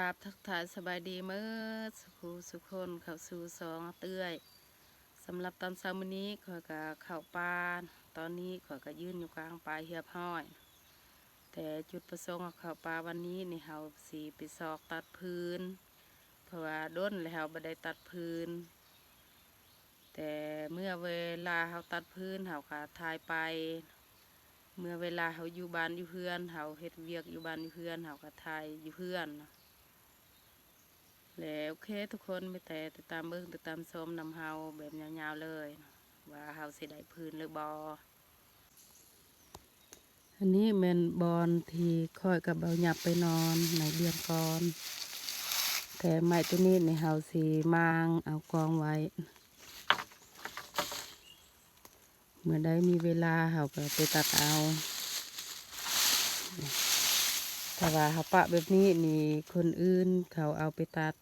ກາບທັກທາຍສະບາຍດີເໝິດສູ່ຜູ້ສູ່ຄົນ ເຂົ້າສູ່ຊ່ອງເອື້ອຍ. ສຳລັບຕອນເຊົ້າມື້ນີ້ ຂ້ອຍກະເຂົ້າປ່າ, ຕອນນີ້ຂ້ອຍກະຢືນຢູ່ກາງປ່າຮຽບຮ້ອຍ. ແຕ່ຈຸດປະສົງເຮົາເຂົ້າປ່າວັນນີ້ນີ້ ເຮົາຊິໄປຊອກຕັດຟືນ ເພາະວ່າດົນແລ້ວເຮົາບໍ່ໄດ້ຕັດຟືນ. ແຕ່ເມື່ອເວລາເຮົາຕັດຟືນ ເຮົາກະຖ່າຍໄປ, ເມື່ອເວລາເຮົາຢູ່ບ້ານຢູ່ເຮືອນ ເຮົາເຮັດວຽກຢູ່ບ້ານຢູ່ເຮືອນ ເຮົາກະຖ່າຍຢູ່ເຮືອນ. ແລ້ວໂອເຄທຸກຄົນ ມີແຕ່ຕິດຕາມເບິ່ງຕິດຕາມຊົມນຳເຮົາແບບຍາວໆເລີຍ ວ່າເຮົາຊິໄດ້ຟືນຫຼືບໍ່. ອັນນີ້ແມ່ນບ່ອນທີ່ຂ້ອຍກັບບ່າວຫຍັບໄປນອນໃນເດືອນກ່ອນ, ແຕ່ໄມ້ໂຕນີ້ນີ້ເຮົາຊິມ້າງເອົາກອງໄວ້. ເມື່ອໃດມີເວລາເຮົາກໍໄປຕັດເອົາ. ຖ້າວ່າເຮົາປະແບບນີ້ນີ້ ຄົນອື່ນເຂົາເອົາໄປຕັດ.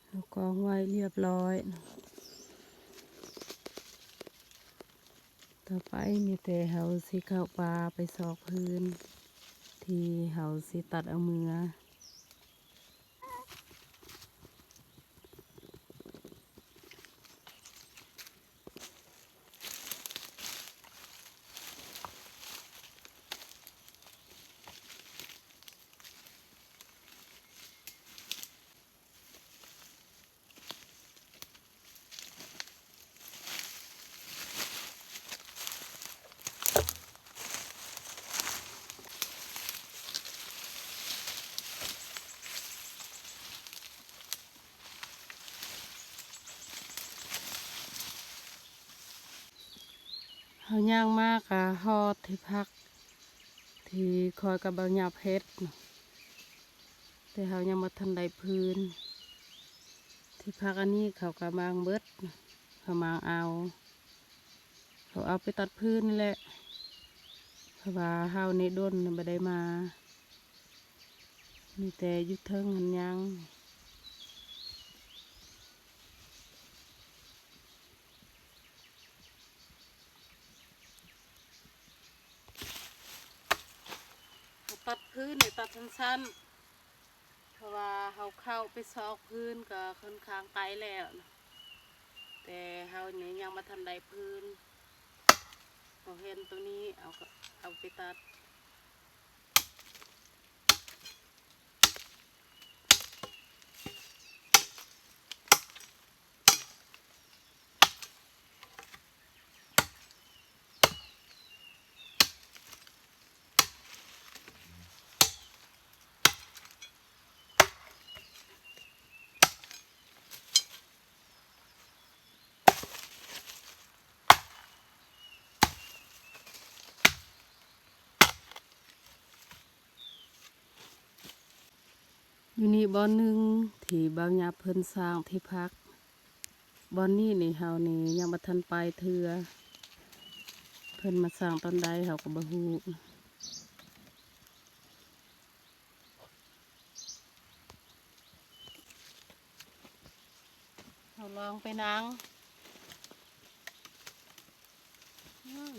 ເຮົາກອງໄວ້ຮຽບຮ້ອຍ. ຕໍ່ໄປມີແຕ່ເຮົາຊິເຂົ້າປ່າໄປຊອກຟືນ ທີ່ເຮົາຊິຕັດເອົາເມືອ. ເຮົາຍ່າງມາກະຮອດທີ່ພັກ ທີ່ຂ້ອຍກັບບ່າວຫຍັບເຮັດ, ແຕ່ເຮົາຍັງບໍ່ທັນໄດ້ຟືນ. ທີ່ພັກອັນນີ້ເຂົາກະມ້າງເບິດ, ເຂົາມ້າງເອົາ, ເຂົາເອົາໄປຕັດຟືນແຫຼະ, ເພາະວ່າເຮົານີ້ດົນບໍ່ໄດ້ມາ, ມີແຕ່ຢູ່ເທິງຫັ້ນຍັງ. ເຮົາຕັດຟືນນີ້ຕັດສັ້ນໆ ເພາະວ່າເຮົາເຂົ້າໄປຊອກຟືນກໍຄ່ອນຂ້າງໄກແລ້ວ, ແຕ່ເຮົານີ້ຍັງບໍ່ທັນໄດ້ຟືນ. ເຮົາເຫັນໂຕນີ້ ເອົາ ເອົາໄປຕັດ. ຢູ່ນີ້ບ່ອນໜຶ່ງທີ່ບ່າວຫຍັບເພິ່ນສ້າງທີ່ພັກ. ບ່ອນນີ້ນີ້ເຮົານີ້ຍັງບໍ່ທັນໄປເທື່ອ, ເພິ່ນມາສ້າງຕອນໃດເຮົາກໍບໍ່ຮູ້. ເຮົາລອງໄປນັ່ງ. ອືມ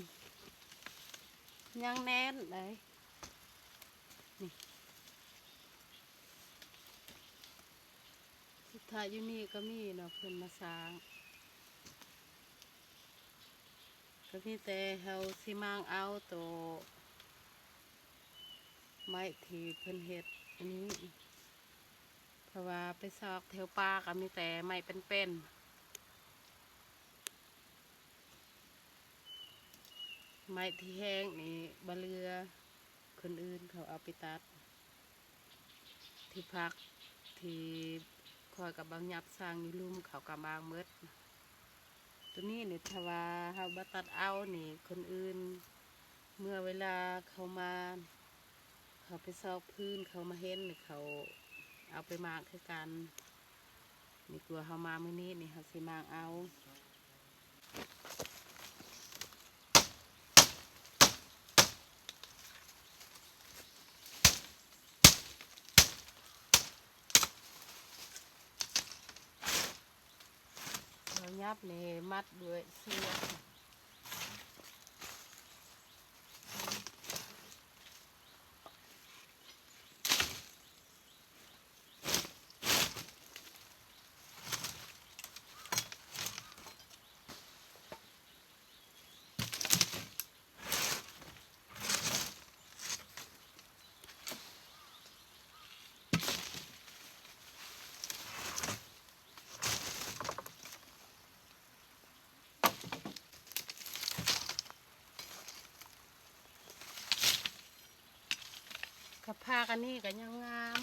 ຍັງແໜ້ນເດ້. ນີ້ ສຸດທ້າຍຢູ່ນີ້ກໍມີເນາະ ເພິ່ນມາສ້າງ. ກໍມີແຕ່ເຮົາຊິມ້າງເອົາໂຕໄມ້ທີ່ເພິ່ນເຮັດອັນນີ້, ເພາະວ່າໄປຊອກແຖວປ່າກໍມີແຕ່ໄມ້ເປັນໆ. ໄມ້ທີ່ແຫ້ງນີ້ບໍ່ເຫຼືອ, ຄົນອື່ນເຂົາເອົາໄປຕັດ. ທີ່ພັກທີ່ຂ້ອຍກັບບ່າວຫຍັບສ້າງຢູ່ລຸ່ມ ເຂົາກໍມ້າງເໝິດ. ໂຕນີ້ນີ້ ຖ້າວ່າເຮົາບໍ່ຕັດເອົານີ້ ຄົນອື່ນ ເມື່ອເວລາເຂົາມາ ເຂົາໄປຊອກຟືນ ເຂົາມາເຫັນ ເຂົາເອົາໄປໝາກຄືກັນ. ນີ້ ຕົວເຮົາມາມື້ນີ້ນີ້ ເຮົາຊິມ້າງເອົາ ເຮົາຫຍັບນີ້ມັດດ້ວຍເຊືອກ. ກະພາກອັນນີ້ກະຍັງງາມ.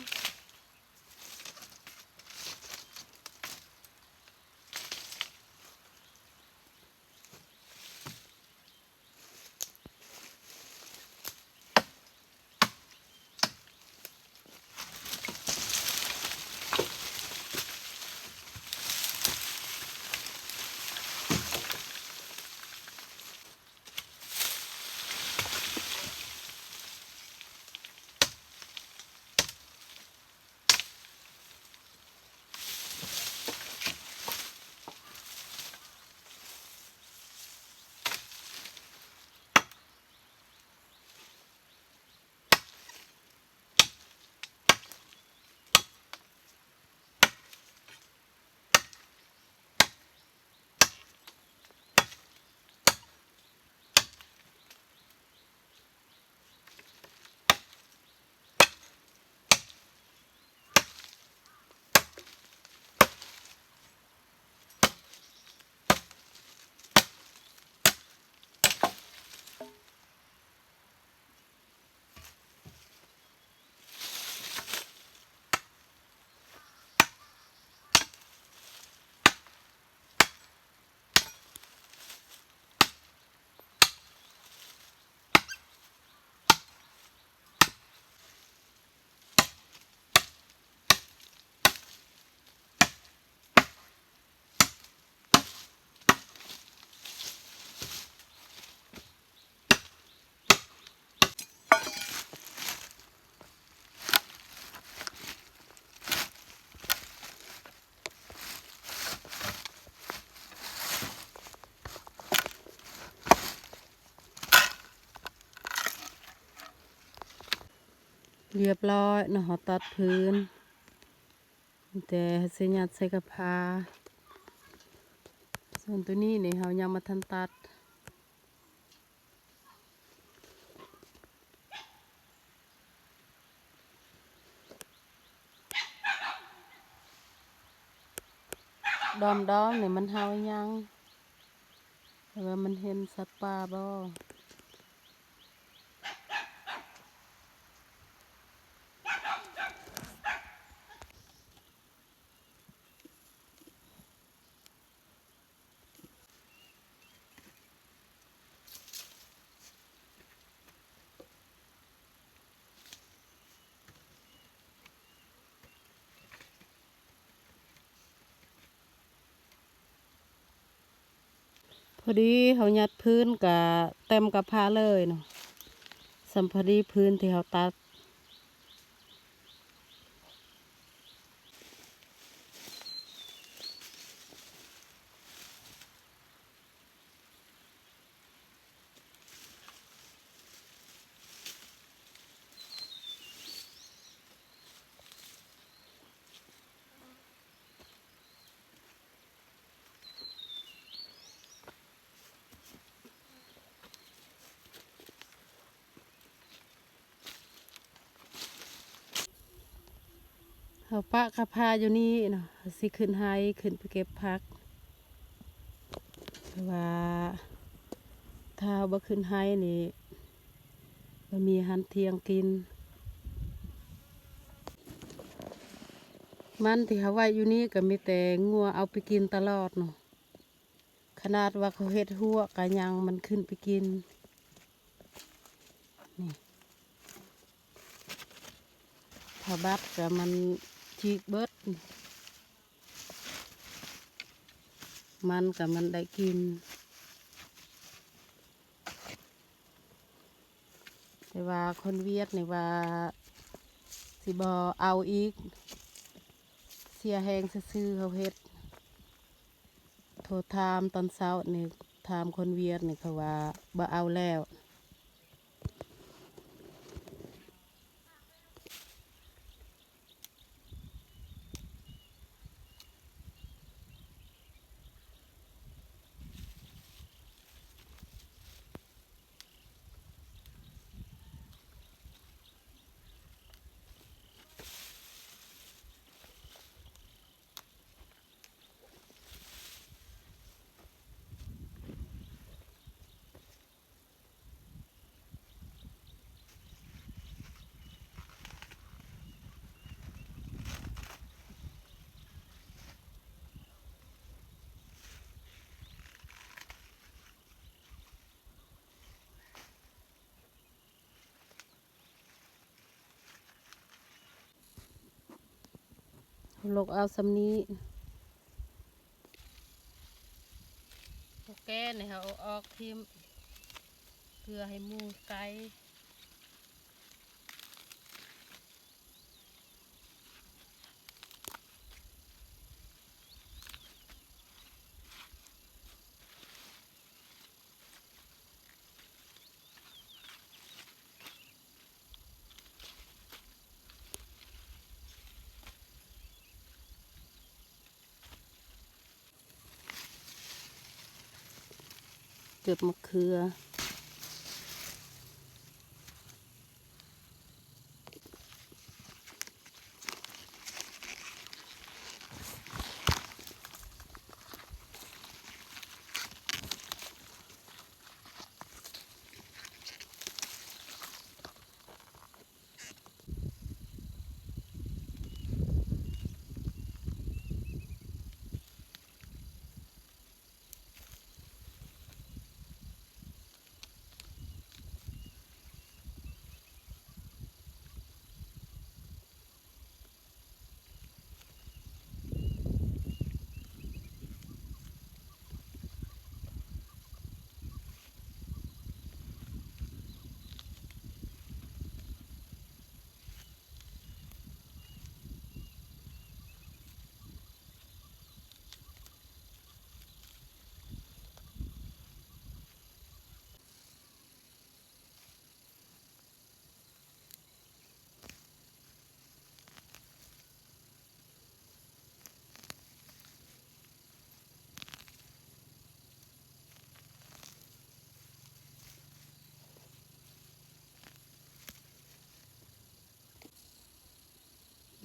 ຮຽບຮ້ອຍເນາະ ເຮົາຕັດພື້ນ ແຕ່ເຮົາຊິຍັດໃສ່ກະພາ. ສ່ວນໂຕນີ້ນີ້ເຮົາຍັງບໍ່ທັນຕັດ. ດອມໆ ນີ້ມັນເຫົ່າຫຍັງ ຫຼືວ່າມັນເຫັນສັດປ່າບໍ່? ພໍດີເຮົາຍັດພື້ນກະເຕັມກະພາເລີຍເນາະ ສ່ຳພໍດີພື້ນທີ່ເຮົາຕັດ. ເຮົາປະກະພາຢູ່ນີ້ເນາະ ເຮົາຊິຂຶ້ນໄຮ່ ຂຶ້ນໄປເກັບຜັກ ເພາະວ່າຖ້າເຮົາບໍ່ຂຶ້ນໄຮ່ນີ້ ບໍ່ມີອາຫານທ່ຽງກິນ. ມັນທີ່ເຮົາໄວ້ຢູ່ນີ້ກະມີແຕ່ງົວເອົາໄປກິນຕະຫຼອດເນາະ. ຂະໜາດວ່າເຂົາເຮັດຮົ້ວກະຍັງມັນຂຶ້ນໄປກິນ. ນີ້ ຜ້າບັດກະມັນຈີກເບິດ. ມັນກໍມັນໄດ້ກິນ. ແຕ່ວ່າຄົນຫວຽດນີ້ວ່າຊິບໍ່ເອົາອີກ ເສຍແຮງຊື່ໆ ເຮົາເຮັດ. ໂທຖາມຕອນເຊົ້ານີ້ ຖາມຄົນຫວຽດນີ້ ເຂົາວ່າບໍ່ເອົາແລ້ວ. ລົກເອົາສ່ຳນີ້ ໂຕແກ່ນີ້ເຮົາເອົາອອກຖິ້ມ ເພື່ອໃຫ້ໝູໄກ່. ເກັບມະເຂືອ.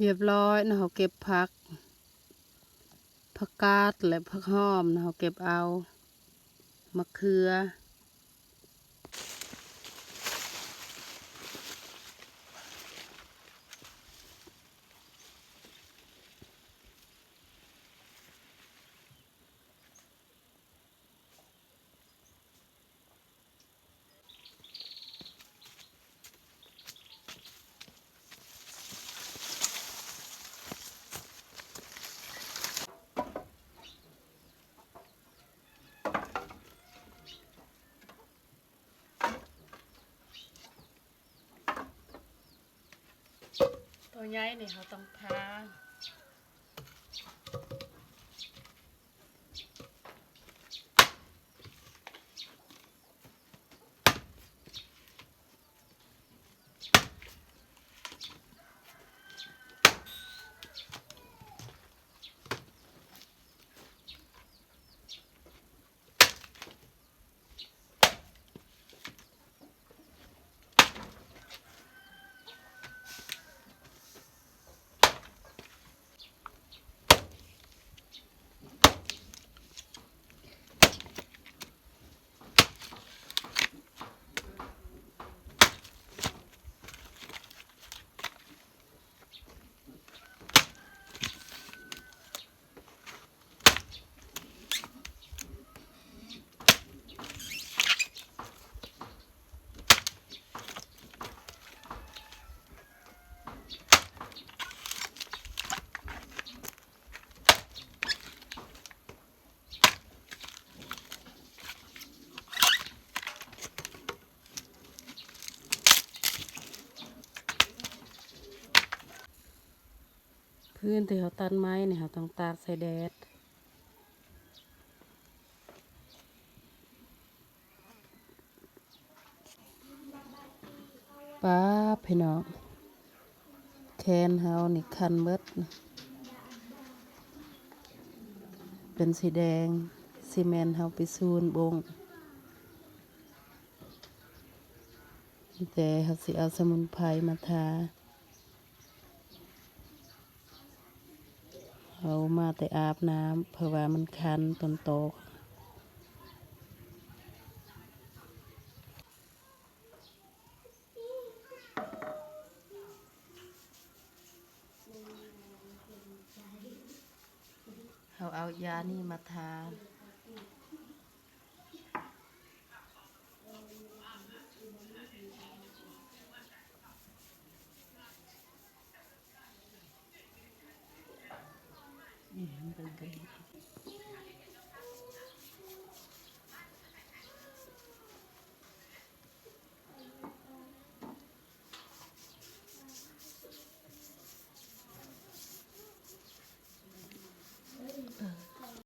ຮຽບຮ້ອຍເນາະ ເຮົາເກັບຜັກ ຜັກກາດ ແລະ ຜັກຫອມເນາະ ເຮົາເກັບເອົາ ໝາກເຂືອ. ໂຕໃຫຍ່ນີ້ເຮົາຕ້ອງຜ່າ. ໂຕ ພື້ນທີ່ເຮົາຕັດໄມ້ນີ້ ເຮົາຕ້ອງຕາກໃສ່ແດດ. ປ້າ ພີ່ນ້ອງ ແຂນເຮົານີ້ຄັນເບິດ ເປັນສີແດງ ຊິແມ່ນເຮົາໄປສູນບົ້ງ. ແຕ່ເຮົາຊິເອົາສະໝຸນໄພມາທາ. ເຮົາມາແຕ່ອາບນ້ຳ ເພາະວ່າມັນຄັນຕົ້ນຕໍ. ເຮົາເອົາຢານີ້ມາທາ. ອີ່ຫຍັງເບິ່ງກັນ.